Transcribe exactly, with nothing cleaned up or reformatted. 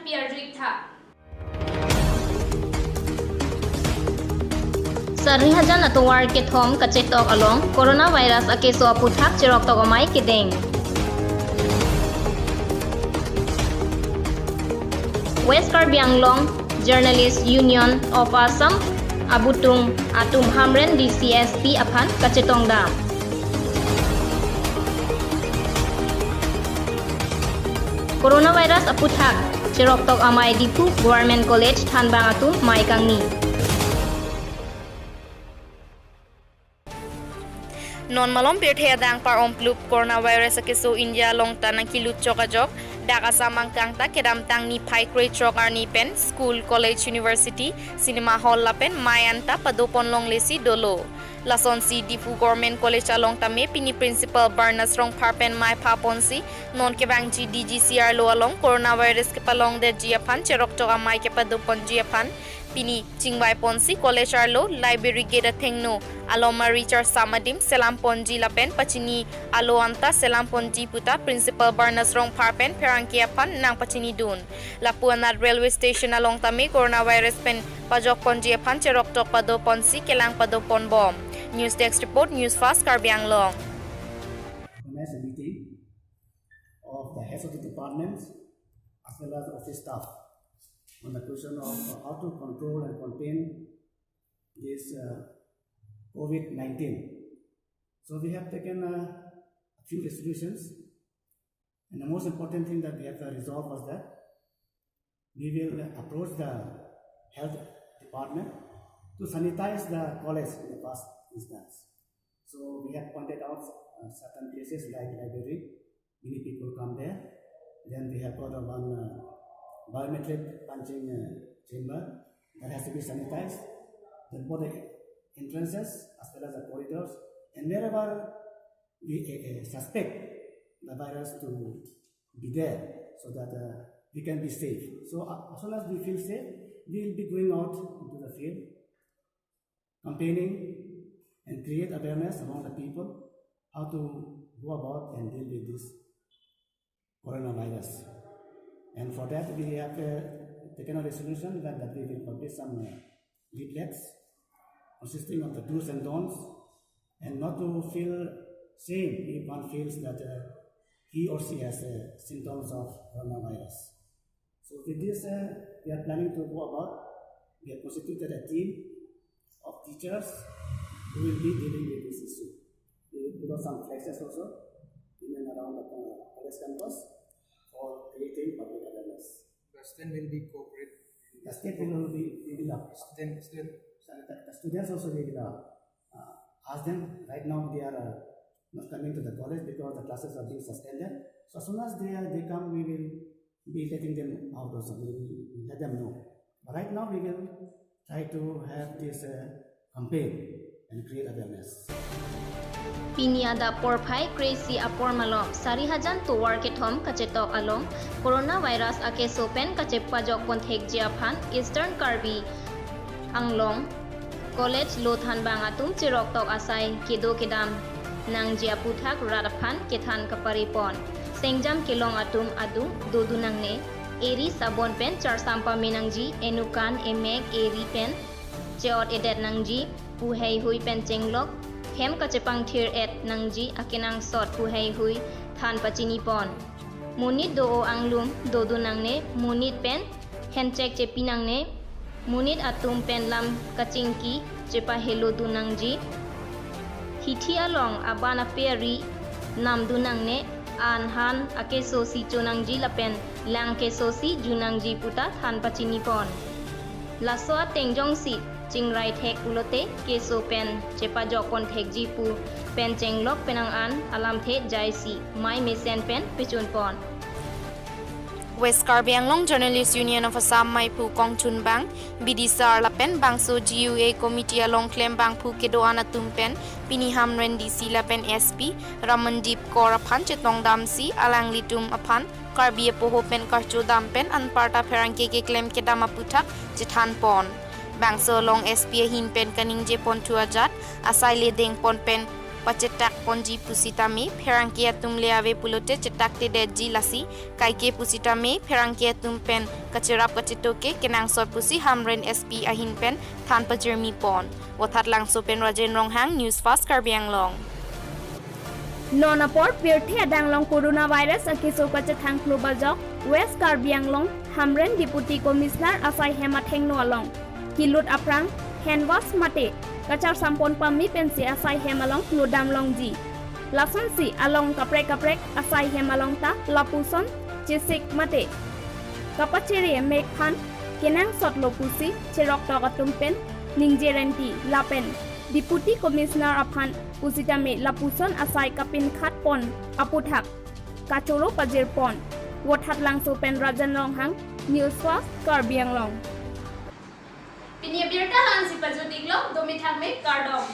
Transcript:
P R J tha. Sarihajan atovar kethom kachetok along coronavirus akeso aphuthak cheroktok amei kedeng. West Karbi Anglong Journalist Union of Assam abutung atum Hamren D C S P aphan kachetongdam. Coronavirus aphuthak cheroktok amei Diphu Government College thanbang atum mei kangni. Non malom pirthe adang par-omplup coronavirus akeso India along ta nangkelut chok ajok, dak Assam angkang ta kedamtang niphai krethrok arni pen school, college, university, cinema hall lapen mei anta padopon longlesi dolo. Lasonsi Diphu Government College along tame pini Principal Barnas Rongphar pen mei phaponsi non kevangji D G C arlo along coronavirus kepalongdetji aphan cheroktok amei kepadoponji aphan pini chingvaiponsi college arlo library gate athengno alomari charsam adim selamponji lapen pachini alo anta selamponji puta Principal Barnas Rongphar pen pherangke aphan nangpachinidun. Lapu anat railway station along tame coronavirus pen pajokponji aphan cheroktok padoponsi kelang padoponbom. News Desk Report, News Fast, Karbi Anglong. Organize a meeting of the heads of the departments as well as office staff on the question of how to control and contain this uh, COVID nineteen. So we have taken uh, a few resolutions, and the most important thing that we have uh, resolved was that we will approach the health department to sanitize the college in the first instance. So we have pointed out uh, certain places like library, many people come there. Then we have got a one uh, biometric punching uh, chamber that has to be sanitized. Then both the entrances as well as the corridors, and wherever we uh, uh, suspect the virus to be there, so that uh, we can be safe. So uh, as soon as we feel safe, we will be going out into the field, campaigning and create awareness among the people how to go about and deal with this coronavirus. And for that, we have uh, taken a resolution that, that we will publish some uh, leaflets consisting of the do's and don'ts, and not to feel shame if one feels that uh, he or she has uh, symptoms of coronavirus. So with this, uh, we are planning to go about. We have constituted a team of teachers who will be dealing with this issue. We will put out some flexes also in and around the uh, college campus for creating public awareness. The student will be cooperative. The state will be, we will up. Student, student. The, the students also we will uh, uh, ask them. Right now they are uh, not coming to the college because the classes are being suspended. So as soon as they are, they come, we will be letting them out also. We will let them know. But right now we will try to have this uh, campaign and create awareness. Pini adap porphai kre-isi apor malom Sarihajan tovar kethom kachetok along coronavirus akeso pen kachepajokpon thekji aphan Eastern Karbi Anglong College lo thanbang atum cheroktok asai kedo kedam nangji aphuthak rat aphan kethan kaparepon. Sengjam kelong atum adung dodun nangne, eri sabon pen charsam pame nangji, enukan, emek, eri pen che-ot edet nangji, pu heihui pen chenglok, hem kachepangthir et nangji akenangsot pu heihui than pachinipon. Monit do-o anglum dodun nangne, monit pen henchek chepi nangne, monit atum pen lam kachingki chepahelodun nangji. Hithi along aban ape ari namdun nangne, an han akeso si cho nangji lapen lang keso si ju nangji puta than pachinipon. Laso ateng jongsi chingrai thek pulote keso pen chepajokpon thekji pu pen chenglok penang an alamthe jaisi mei mesen pen pechunpon. West Karbi Anglong Journalist Union of Assam meiphu kongchunbang, bidisar lapen bangso G U A committee along klembangphu kedo-an atum pen pini Hamren D C lapen S P Ramandeep Kaur aphan chetongdamsi alanglitum aphan Karbi apoho pen karchodam pen anparta pherangke keklem kedam aphuthak chethanpon. Bangso along S P ahin pen kaningjeponthu ajat asai ledengpon pen pachetak ponji pusitame pherangke atum le ave pulote chetak tedet ji lasi kaike pusitame pherangke atum pen kacherap kachetok ke kenangsot pusi Hamren S P ahin pen than pajirmi pon. Vothatlangso pen Rajen Ronghang, News Fast Karbi Anglong. Non apor pirthe adang along coronavirus akeso kachethang klubajok West Karbi Anglong Hamren Deputy Commissioner asai hem athengno along kilut aphrang hand wash mate kacharsampon pame pensi asai hem along kludam longji. Lasonsi along kaprek kaprek asai hem along ta lapuson chesik mate kapachere mekphan kenangsotlo pusi cheroktok atum pen ningje renti lapen Deputy Commissioner aphan pusitame lapuson asai kapinkhat pon aputhak kachoro pajir pon. Vothatlangso pen Rajen Ronghang, News Fast Karbi Anglong. Pini abirta la-ansi pajut-iklo, domi thakme, kardom.